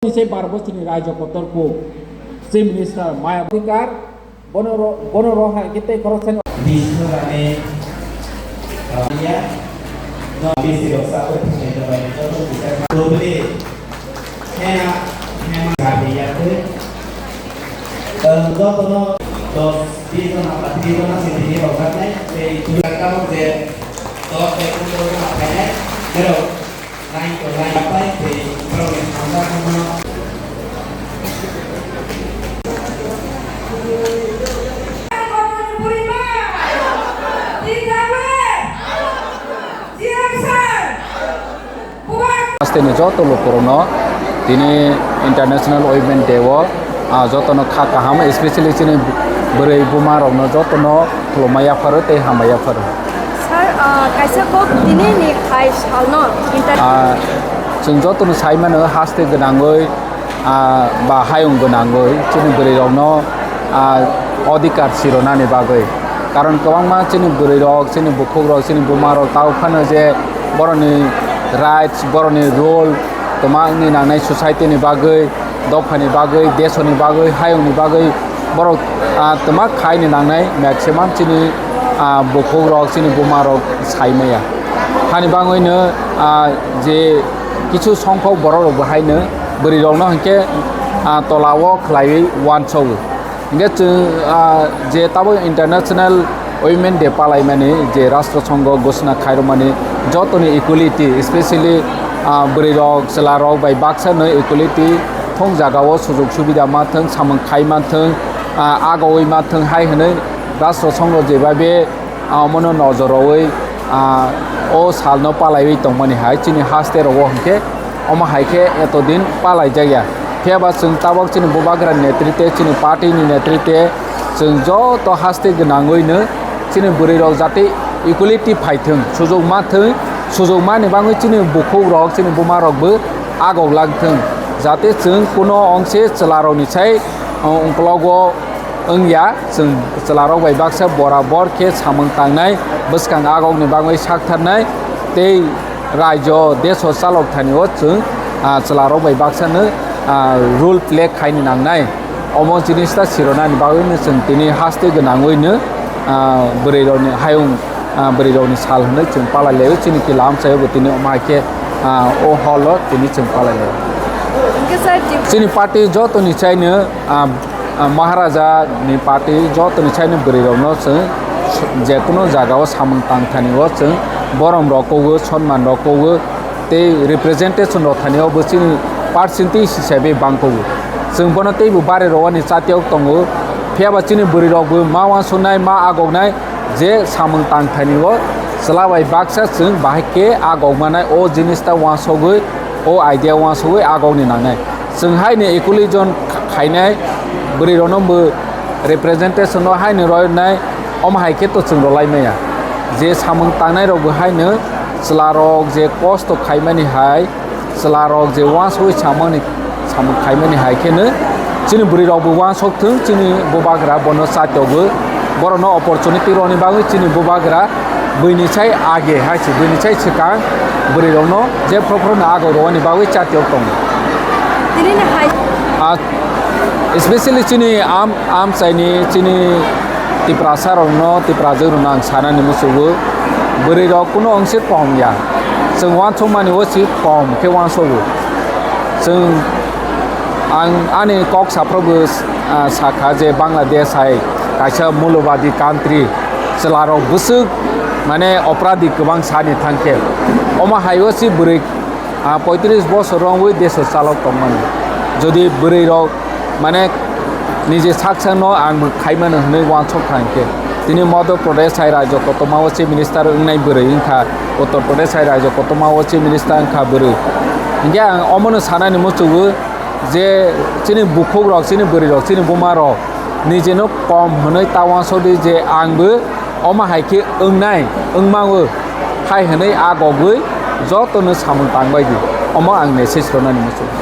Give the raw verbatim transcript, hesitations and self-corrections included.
Ni se bar bochorni raijo kotor kuk Chief Minister Maya Adhikar, bono ro-, bono roha kete khoroksa ni Bishnu Rani, uh, ya, no, bisi rok sa ko thai da bai joto bisa dobri, hena, hena, gabi ya te, um, joto no dos, bis jona ba tris jona se tini rok gatnai, tei tu lakamo je dos bai pondro jona phainai, pero Hasteni joto lukurokno tini International Women Day o, ah, jotono kha kaham, especially chini bwrwi buma rokno jotono khulumma yapharo tei hambai yapharo. Sir, ah, kaisa kok tini ni khai salno inter- Ah, chwng jotono sai mano, haste gwnangwi, ah, ba hayung gwnangwi chini bwrwi rokno, ah, odhikar sironani bagwi. Karon kwbangma chini bwrwi rok, chini bukhuk rok, chini buma rok tao phano je boroni rights, boroni role, twma wngni nangnai society ni bagwi, dophani bagwi, desoni bagwi, hayungni bagwi borok, ah, twma khaini nangnai maximum chini, ah, bukhuk rok, chini buma rok sai maya. Hani bagwino, ah, je kichu songkhok borok rok bo haino bwrwi rokno hinkhe, ah, tola o khlaiwi uansogo. Hinkhe chwng, ah, je tabuk International Women Day palaimani je Rashtra Songho ghoshona khairokmani jotoni equality, especially, ah, bwrwi rok, chwla rok bai baksa no equality thung jaga o sujok subida ma thung, samung khai ma thung, ah, agowi ma thung hai hwnwi Rashtra Songho jebabe, ah, omono nojor rowi, ah, o salno palaiwi tongmani hai chini haste rogo hinkhe omo hai khe etodin palaijakya. Phiya ba chwng tabok chini bubagra netrite, chini party ni netrite chwng joto haste gwnangwino chini bwrwi rok jate equality phaithwng, sujok ma thwng, sujok mani bagwi chini bukhuk rok, chini buma rok bo agok lang thwng, jate chwng kuno ongse chwla rokni sai, o, ungkologo wngya, chwng chwlarok bai baksa borabor khe samung tangnai, bwskang agokni bagwi saktharnai tei raijo deso chalok thani o chwng, ah, chwlarok bai baksano, ah, role play khaini nangnai. Omo jinis ta sironani bagwino chwng tini haste gwnangwino, ah, bwrwi rokni hayung, ah, bwrwi rokni sal hwnwi chwng palai laio, chini kila amchaio bo tini omo hai khe, ah, o hall o tini chwng palai laio. Hwnkhe sir, chini party jotoni chaino, ah, Ah, Maharaja ni party jotoni chaino bwrwi rokno chwng je kuno jaga o samung tang thani o chwng borom rok kogo, sonman rok kogo, tei representation rok thani o bo chini percentage hisabe bang kogo. Chwng bono teibo bari rwani chatiyok tongo. Phiya ba chini bwrwi rok bo ma uansuknai, ma agoknai je samung tang thani o chwla bai baksa chwng bahai khe agok manai o jinis ta uansugwi, o idea uansugwi agokni nangnai. Chwng haino equality khainai bwrwi rokno bo representation no haino roinai, omo hai khe to chwng rwlai maya. Je samung tangnai rok bo haino chwla rok je kosto khaimani hai, chwla rok je uansugwi samani, samung khaimani hai kheno chini bwrwi rok bo uansuk thung, chini bubagra bono chatyogo, borokno opportunity rokni bagwi chini bubagra buini sai age hai se, buini sai swkang bwrwi rokno je phro phro no agok rwani bagwi chatyok tongo. Tini ni hai. Ah, especially chini am, amchaini chini Tiprasa rokno, Tiprajwk rokno ang sanani muchungo, bwrwi rok kuno wngse kom ya, chwng uansukmani o si kom khe uansugo. Chwng, ang ani kok saphrobo, ah, sakha je Bangladesh hai kaisa mulubadi country, chwlarok bwswk mane operadi kwbang sani thangkhe, omo hai o si bwrwi, ah, poitris bosor wngwi deso chalok tongmani. Jodi bwrwi rok mane nije sak sakno ang bo khaimano hwnwi uansuk kha hinkhe, tini Madhya Pradesh hai rajyo kotorma o chief minister wngnai bwrwi wngkha, Uttar Pradesh hai rajyo kotorma o chief minister wngkha bwrwi. Hinkhe ang omono sanani muchungo je chini bukhuk rok, chini bwrwi rok, chini buma rok nijeno kom hwnwi ta uansukdi je ang bo omo hai khe wngnai, wngmao hai hwnwi a gogwi jotono samung tangbaidi, omo ang message rwnani muchungo.